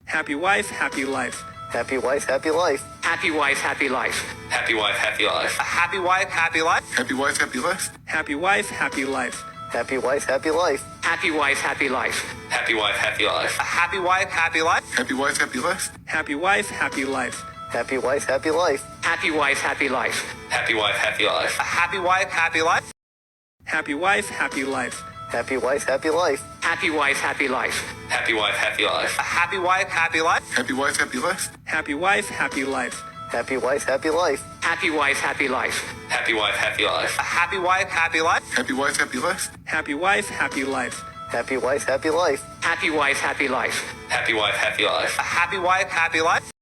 Happy wife, happy life. Happy wife, happy life. Happy wife, happy life. Happy wife, happy life. A happy wife, happy life. Happy wife, happy life. Happy wife, happy life. Happy wife, happy life. Happy wife, happy life. Happy wife, happy life. A happy wife, happy life. Happy wife, happy life. Happy wife, happy life. Happy wife, happy life. Happy wife, happy life. Happy wife, happy life. A happy wife, happy life. Happy wife, happy life. Happy wife, happy life. Happy wife, happy life. Happy wife, happy life. A happy wife, happy life. Happy wife, happy life. Happy wife, happy life. Happy wife, happy life. Happy wife, happy life. Happy wife, happy life. A happy wife, happy life. Happy wife, happy life. Happy wife, happy life. Happy wife, happy life. Happy wife, happy life. Happy wife, happy life. A happy wife, happy life.